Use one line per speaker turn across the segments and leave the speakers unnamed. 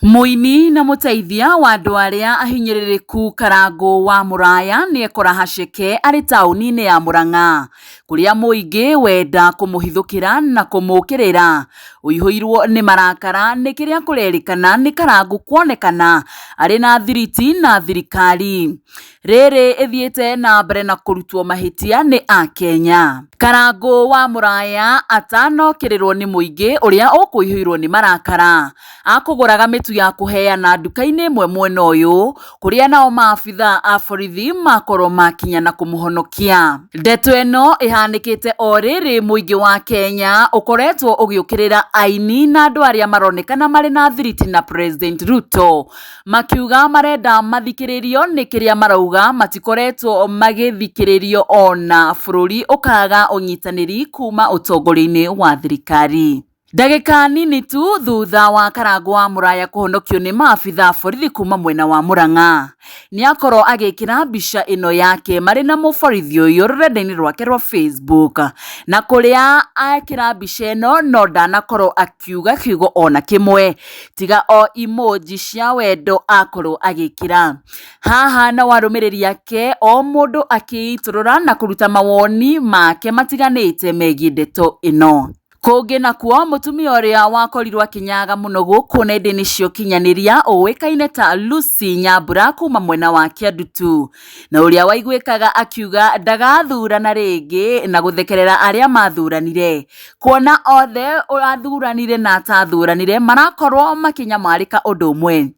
Mũini na mũteithia wa andũ arĩa ahinyĩrĩrĩku Karangũ wa Mũraya nĩekora haceke arĩ taũni-inĩ ya Mũrang'a kũrĩa mũingĩ wenda kũmũhithũkĩra na kũmũkĩrĩra ũihũirwo nĩ marakara nĩ kĩrĩa kũrerĩkana nĩ Karangũ kuonekana arĩ na thiriti na thirikari. Rĩrĩ ĩthiĩte na mbere na kũrutwo mahĩtia nĩ akenya. Karangũ wa Mũraya atanokĩrĩrwo nĩ mũingĩ ũrĩa ũkũihũirwo nĩ marakara akũgũraga mĩtu ya kũheana nduka-inĩ ĩmwe mwena ũyũ kũrĩa nao maabitha a borithi makorwo makinya na kũmũhonokia. Ndeto ĩno ĩhanĩkĩte o rĩrĩ mũingĩ wa Kenya ũkoretwo ũgĩũkĩrĩra aini na andũ arĩa maronekana marĩ na thiriti na President Ruto makiuga marenda mathikĩrĩrio nĩ kĩrĩa marauga matikoretwo magĩthikĩrĩrio ona bũrũri ũkaga ũnyitanĩri kuma ũtongoria-inĩ wa thirikari. Ndagĩka nini tu thutha wa Karangũ wa Mũraya kũhonokio nĩ maabitha a borithi kuma mwena wa Mũrang'a nĩakorwo agĩkĩra mbica ĩno yake marĩ na mũborithi ũyũ rũrenda-inĩ rwake rwa Facebook na kũrĩa ekĩra mbica ĩno no ndanakorwo akiuga kiugo ona kĩmwe tiga o emoji cia wendo akorwo agĩkĩra. Haha nao arũmĩrĩri ake o mũndũ akĩitũrũra na kũruta mawoni make matiganĩte megiĩ ndeto ĩno. Kũngĩ nakuo mũtumia ũrĩa wakorirwo akĩnyaga mũno gũkũ nenda-inĩ cia ũkinyanĩria ũĩkaine ta Lucy Nyambura kuma mwena wa Kĩandutu na ũrĩa waiguĩkaga akiuga ndagathurana rĩngĩ na gũthekerera arĩa mathuranire kuona othe athuranire na atathuranire marakorwo makĩnyamarĩka ũndũ ũmwe.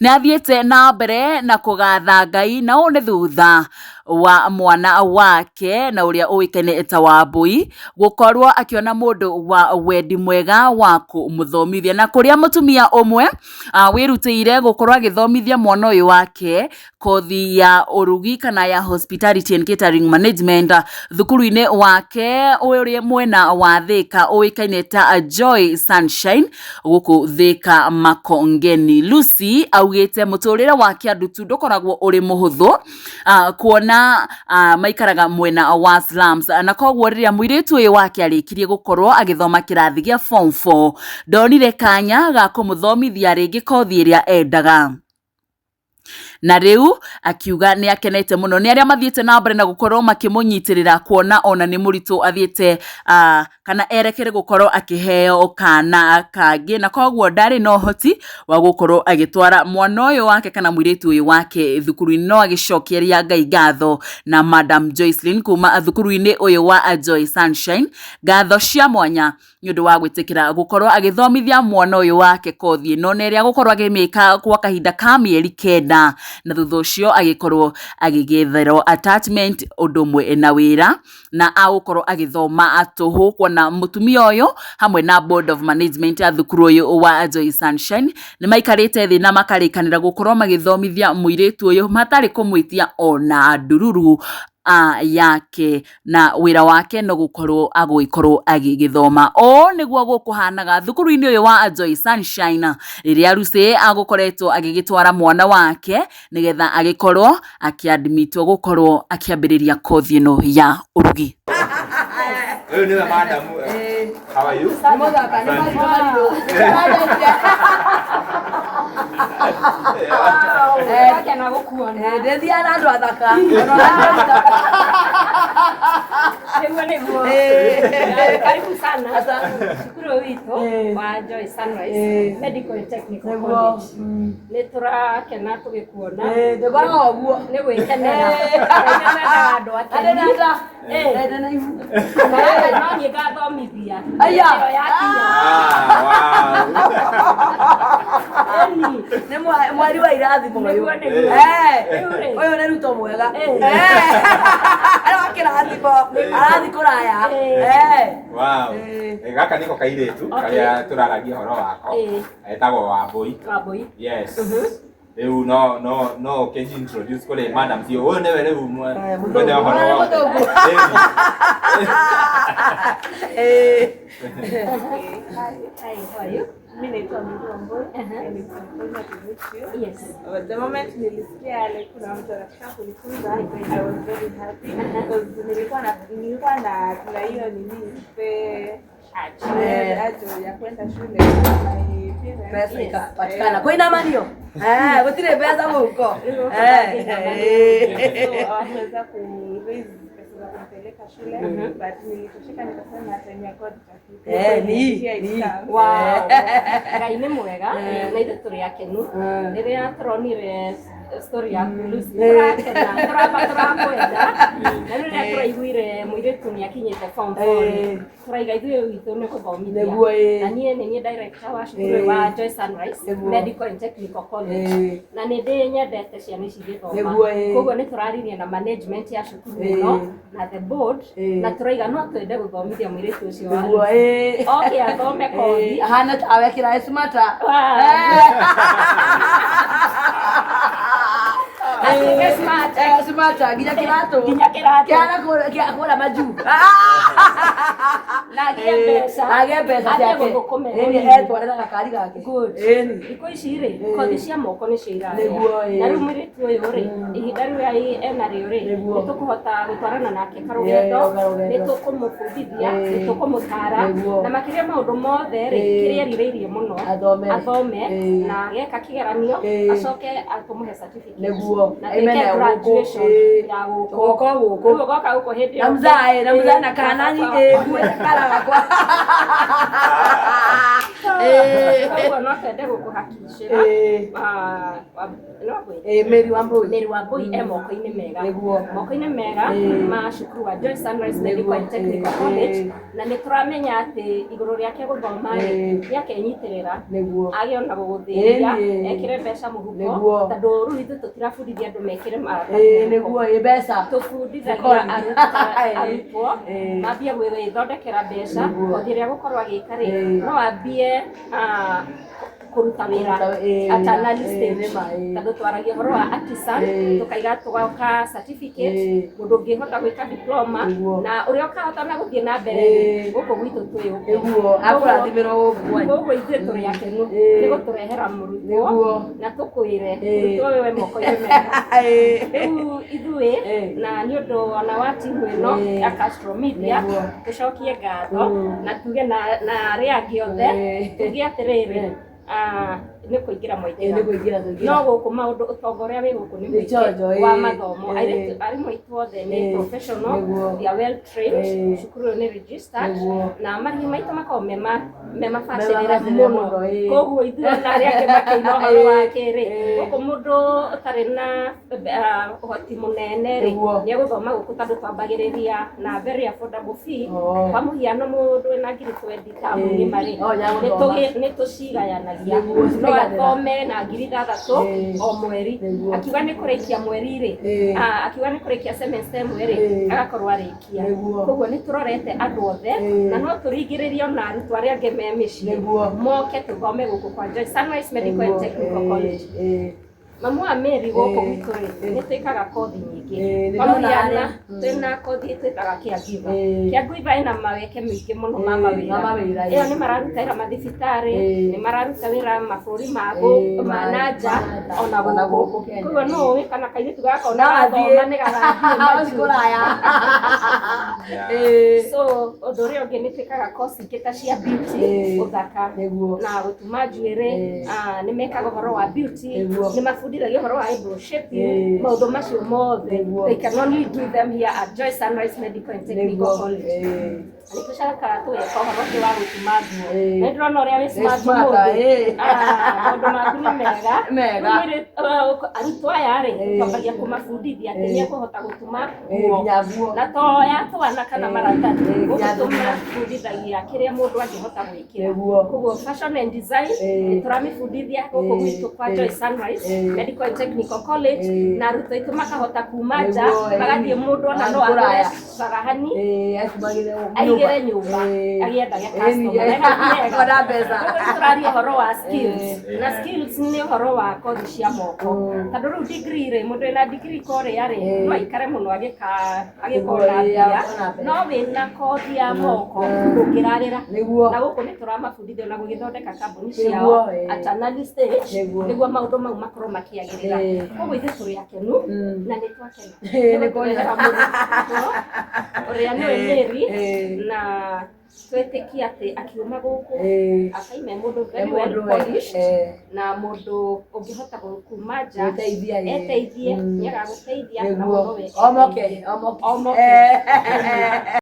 Nĩ athiĩte na mbere na kũgatha Ngai na ũũ nĩ thutha wa mwana wake na ũrĩa ũĩkaine ta Wambui gũkorwo akĩona mũndũ wa wendi mwega wa kũmũthomithia na kũrĩa mũtumia ũmwe wĩrutĩire gũkorwo agĩthomithia mwana ũyũ wake kothi ya ũrugi kana ya hospitality and catering management thukuru-inĩ wake ũrĩa mwena wa Thika ũĩkaine ta Joy Sunshine gũkũ Thika Makongeni. Lucy augĩte mũtũrĩre wa Kĩandutu ndũkoragwo ũrĩ mũhũthũ kuona maikaraga mwena wa slums na koguo rĩrĩa mũirĩtu ũyũ wake arĩkirie gũkorwo agĩthoma kĩrathi gĩa form 4 ndonire kanya ga kũmũthomithia rĩngĩ kothi ĩrĩa endaga. Na rĩu akiuga nĩ akenete mũno nĩ arĩa mathiĩte na mbere na gũkorwo makĩmũnyitĩrĩra kuona ona nĩ mũritũ athiĩte kana erekere gũkorwo akĩheo kana kangĩ na koguo ndarĩ na ũhoti wa gũkorwo agĩtwara mwana ũyũ wake kana mũirĩtu ũyũ wake thukuru-inĩ no agĩcokeria Ngai ngatho na Madam Joycelyn kuma thukuru-inĩ ũyũ wa Joy Sunshine ngatho cia mwanya nĩ ũndũ wa gwĩtĩkĩra gũkorwo agĩthomithia mwana ũyũ wake kothi ĩno na ĩrĩa agũkorwo akĩmĩka kwa kahinda ka mĩeri kenda na thutha ũcio agĩkorwo agĩgĩetherwo attachment ũndũ ũmwe na wĩra na agũkorwo agĩthoma tũhũ kuona mũtumia ũyũ hamwe na board of management ya thukuru ũyũ wa Joy Sunshine nĩ maikarĩte thĩ na makarĩkanĩra gũkorwo magĩthomithia mũirĩtu ũyũ matarĩ kũmwĩtia ona ndururu yake na wĩra wake no gũkorwo agũgĩkorwo agĩgĩthoma. Ũũ nĩguo gũkũhanaga thukuru-inĩ ũyũ wa Joy Sunshine rĩrĩa Lucy agũkoretwo agĩgĩtwara mwana wake nĩgetha agĩkorwo akĩadmitwo gũkorwo akĩambĩrĩria kothi ĩno ya ũrugi.
Ũyũ nĩwe madam. How are you?
Nĩ mũthaka, nĩ maritũ maritũ.
Ndakena gũkuona.
Ndĩthiaga na andũ athaka.
Nĩguo nĩguo. Karibu sana cukuru ũyũ witũ wa Joy Sunrise Medical and Technical College. Nĩ tũrakena tũgĩkuona.
Ndĩkoragwo ũguo.
Nĩ gwĩkenera. Ngai nĩ mendaga andũ akenu.
Ndĩ na nda. Ndĩ na ihu.
No niĩ ngathomithia.
Aya.
Ĩyo yakinya.
Ah, wow.
Ĩni.
Nĩ mweri wa irathimo ũyũ.
Nĩguo nĩguo. Rĩu rĩ.
Ũyũ nĩ Ruto mwega. Arĩ wa kĩrathimo. Arathiĩ kũraya.
Wow. Gaka nĩko kairĩtu karĩa tũraragia ũhoro wako. Etagwo Wambui.
Wambui.
Yes. Rĩu no no no ũkĩnji introduce kũrĩ madam cio. Ũyũ nĩwe rĩu mwene ũhoro wothe.
Hi, how are you?
Mi naitwa Mary Wambui and it's a pleasure to meet you.
Yes.
The moment nilisikia like kuna mtu anataka kunifunza, I was very happy because nilikuwa na tuna hiyo nini the urge ya kwenda shule. My parents.
Pesa ikapatikana. Kwĩna mario? Eh, gũtirĩ mbeca mũhuko. Eh.
So hawakuweza ku raise pesa za kumpeleka shule, but nilitosheka nikasema time ya God itafika.
Eh, ni hii,
Here it
ni hii.
comes.
Wow. Ngai nĩ mwega na ithuĩ tũrĩ akenu rĩrĩa tũronire story yaku Lucy, tũrakena, tũramba tũrakwenda, na rĩrĩa tũraiguire mũirĩtu nĩ akinyĩte form four rĩ, tũraiga ithuĩ witũ nĩ gũthomithia.
Nĩguo, ĩĩ.
Na niĩ nĩ niĩ director wa cukuru ũyũ wa Joy Sunrise
Nĩguo.
Medical and Technical College,
Ĩĩ.
na nĩ ndĩ nyendete ciana ici igĩthoma.
Nĩguo, ĩĩ.
Koguo nĩ tũraririe na management ya cukuru
Ĩĩ.
ĩno na the board,
Ĩĩ.
na tũraiga no twende gũthomithia mũirĩtu ũcio wa
Nĩguo,
Lucy.
ĩĩ.
Oke athome kothi.
Ĩĩ, ahana tawe kĩraĩ smarter.
Atuĩke smart.
Eh, smarter nginya kĩratũ.
Nginya kĩratũ.
Kĩhana kũra majuu.
Na agĩe mbeca.
Na agĩe mbeca
Athiĩ
ciake.
gũthũkũme.
Ĩni, etwarĩra gakari gake.
Good.
Ĩni.
Thikũ ici rĩ, kothi cia moko nĩcio irarĩa.
Nĩguo, ĩĩ.
Na rĩu mũirĩtu ũyũ rĩ, ihinda rĩu enarĩo rĩ,
Nĩguo.
nĩ tũkũhota gũtwarana nake karũgendo,
Yeah, karũgendo.
nĩ tũkũmũbundithia,
Ĩĩ.
nĩ tũkũmũtara,
Nĩguo.
na makĩria maũndũ mothe rĩ,
Ĩĩ.
kĩrĩa erirĩirie mũno,
Athome.
athome,
Ĩĩ.
na ageka kĩgeranio,
Ĩĩ.
acoke tũmũhe certificate.
Nĩguo.
Na
Aime
twĩke
nayo gũkũ.
graduation
Ĩĩ.
ya gũkũ.
Tũgoka gũkũ.
Rĩu ũgoka gũkũ hĩndĩ
Na
ĩyo.
mzae, na mzae na
Ĩĩ,
kana
na baba.
nyingĩ nguĩte kara gakwa. Ĩĩ.
Koguo no twende gũkũhakicĩra.
Ĩĩ.
No ngwĩre?
Ĩĩ, Mary Wambui.
Mary Wambui e moko-inĩ mega.
Nĩguo.
Moko-inĩ mega
Ĩĩ.
ma cukuru wa Joy Sunrise
Nĩguo.
Medical and Technical
Ĩĩ.
College, na nĩ tũramenya atĩ igũrũ rĩake gũthoma rĩ,
Ĩĩ.
nĩ akenyitĩrĩra,
Nĩguo.
agĩe ona gũgũthĩria,
Ĩĩ.
ekĩre mbeca mũhuko,
Nĩguo.
tondũ rĩu ithuĩ tũtirabundithia andũ mekĩre maratathi
Ĩĩ,
mũhuko.
nĩguo, ĩĩ, mbeca.
Tũbundithagia
Mũkoni.
Arutwo
Ĩĩ.
mambie gwĩthondekera mbeca.
Nĩguo.
Kothi ĩrĩa gũkorwo agĩka rĩ,
Ĩĩ.
no ambie kũruta wĩra
Kũruta, ĩĩ,
at an early
ĩĩ,
stage,
nĩma, ĩĩ.
tondũ twaragia ũhoro wa artisan,
Ĩĩ.
tũkaiga tũgoka certificate,
Ĩĩ.
mũndũ ũngĩhota gwĩka diploma,
Nĩguo.
na ũrĩa ũkahota na gũthiĩ na mbere
Ĩĩ.
rĩ, gũkũ gwitũ twĩ open.
Nĩguo, akũrathimĩrwo gũkũ kwanyu.
Koguo ithuĩ tũrĩ akenu
Ĩĩ.
nĩ gũtũrehera mũrutwo,
Nĩguo.
na tũkwĩre
Ĩĩ.
mũrutwo ũyũ e moko-inĩ mega.
Ĩĩ.
Rĩu ithuĩ,
Ĩĩ.
na nĩ ũndũ ona wa timu ĩno
Ĩĩ.
ya Castro Media,
Nĩguo.
tũcokie ngatho
Mm.
na tuge na arĩa angĩ othe,
Ĩĩ.
tuge atĩrĩrĩ,
Ĩĩ.
Nĩ kũingĩra
Ĩĩ,
mwaingĩra.
nĩ kũingĩra tũingĩra.
No gũkũ maũndũ ũtonga ũrĩa wĩ gũkũ nĩ
Nĩ
mũingĩ
chonjo,
wa
ĩĩ.
mathomo.
Ĩĩ.
Airĩtu arimũ aitũ othe nĩ
Ĩĩ.
professional,
Nĩguo.
they are well trained.
Ĩĩ.
Cukuru ũyũ nĩ registered,
Nĩguo.
na marĩhi maitũ makoragwo me mabacĩrĩre
Mebacĩrĩre
mũno.
mũno, ĩĩ.
Koguo ithuĩ ona arĩa angĩ makĩina ũhoro
Ĩĩ.
wa kĩrĩ,
Ĩĩ.
gũkũ mũndũ ũtarĩ na ũhoti mũnene rĩ,
Nĩguo.
nĩ egũthoma gũkũ, tondũ twambagĩrĩria na very affordable fee.
Oh.
Kwa mũhiano mũndũ wĩna ngiri 20 tamu
Ĩĩ.
ng'ima rĩ,
Oh, nĩegũthoma.
nĩ tũcigayanagia,
Nĩguo,
no
cigayanĩra.
athome na 6,000
Ĩĩ.
o mweri.
Nĩguo.
Akiuga nĩ kũrĩkia mweri rĩ,
Ĩĩ.
akiuga nĩ kũrĩkia semester ĩmwe rĩ,
Ĩĩ.
agakorwo arĩkia.
Nĩguo.
Koguo nĩ tũrorete andũ othe,
Ĩĩ.
na no tũringĩrĩrie ona arutwo arĩa angĩ me mĩciĩ
Nĩguo.
moke tũthome gũkũ kwa Joy Sunrise Medical and
Nĩguo.
Technical
Ĩĩ,
College.
ĩĩ.
Mamu wa Mary, gũkũ
Ĩĩ.
gwitũ rĩ,
Ĩĩ.
nĩ twĩkaga kothi nyingĩ.
Ĩĩ, nĩ
Kwa
ndona
mũhiano,
harĩa.
twĩna kothi twĩtaga caregiver.
Ĩĩ.
Caregiver ĩna maweke maingĩ mũno ma
Ĩĩ,
mawĩra.
ma mawĩra,
Ĩyo
ĩĩ.
nĩ mararuta wĩra mathibitarĩ,
Ĩĩ.
nĩ mararuta wĩra mabũrũri ma
Ĩĩ,
ma nanja, ona
ona
gũkũ.
gũkũ Kenya.
Koguo no ũĩ kana kairĩtu gaka ona
No athiĩ.
gathoma nĩ gagathiĩ
Athiĩ
majuu.
kũraya.
Yeah.
Ĩĩ.
So ũndũ ũrĩa ũngĩ nĩ twĩkaga course ingĩ ta cia beauty,
Ĩĩ.
ũthaka
Nĩguo.
na gũtuma njuĩrĩ.
Ĩĩ.
Nĩ mekaga ũhoro wa beauty,
Nĩguo.
nĩ mabundithagia ũhoro wa eyebrow shaping,
Ĩĩ.
maũndũ macio mothe
Nĩguo.
they can only do them here at Joy Sunrise Medical and Technical
Nĩguo.
College.
Ĩĩ.
Nĩ tũcokaga tũgeka ũhoro ũngĩ wa gũtuma nguo.
Ĩĩ.
Nĩ ndĩrona ũrĩa wĩ smart
smart,
ũmũthĩ.
ĩĩ.
Maũndũ maku nĩ mega.
Mega.
Rĩu arutwo aya rĩ,
Ĩĩ.
twambagia kũmabundithia atĩ
Ĩĩ.
nĩ ekũhota gũtuma
Ĩĩ,
nguo,
nginya nguo.
na to ya twana kana
Ĩĩ.
maratathi.
Ĩĩ,
Gũkũ
nginya
tũmabundithagia kĩrĩa mũndũ angĩhota gwĩkĩra.
Nĩguo.
Koguo fashion and design
Ĩĩ.
nĩ tũramĩbundithia gũkũ
Ĩĩ.
gwitũ kwa
Ĩĩ.
Joy Sunrise
Ĩĩ.
Medical and Technical College,
Ĩĩ.
na arutwo aitũ makahota kuma nja,
Nĩguo, ĩĩ.
magathiĩ, mũndũ ona no
Magathiĩ kũraya.
agũre carahani,
Ĩĩ, atumagĩre
aigĩre nyũmba,
Ĩĩ.
agĩendagia
Ĩĩ,
customer.
ningĩ.
Na ĩgathiĩ wega.
Ona mbeca.
Koguo nĩ tũraria ũhoro wa skills,
Ĩĩ.
na skills nĩ ũhoro wa kothi cia moko, tondũ rĩu degree rĩ, mũndũ wĩna degree kũrĩa rĩ,
Ĩĩ.
no aikare mũno agĩkona
Nĩguo, ĩĩ,
mbia,
akona mbeca.
no wĩna kothi ya moko ndũngĩrarĩra.
Nĩguo.
Na gũkũ nĩ tũramabundithia ona gũgĩthondeka kambuni
Nĩguo,
ciao
ĩĩ.
at an early stage,
Nĩguo.
nĩguo maũndũ mau makorwo makĩagĩrĩra.
Ĩĩ.
Koguo ithuĩ tũrĩ akenu na nĩ twakena
Ĩĩ, nĩ
nĩ gũtũrehera mũrutwo ũrĩa nĩwe
Ĩĩ,
Mary,
ĩĩ.
na Twĩtĩkie atĩ akiuma gũkũ akaime mũndũ very well
Mũndũ we-
polished na mũndũ ũngĩhota kuma nja
Gwĩteithia, ĩĩ.
eteithie, nĩagagũteithia na
Nĩguo.
mũno we
Omoke,
eteithie.
omoke.
Omoke.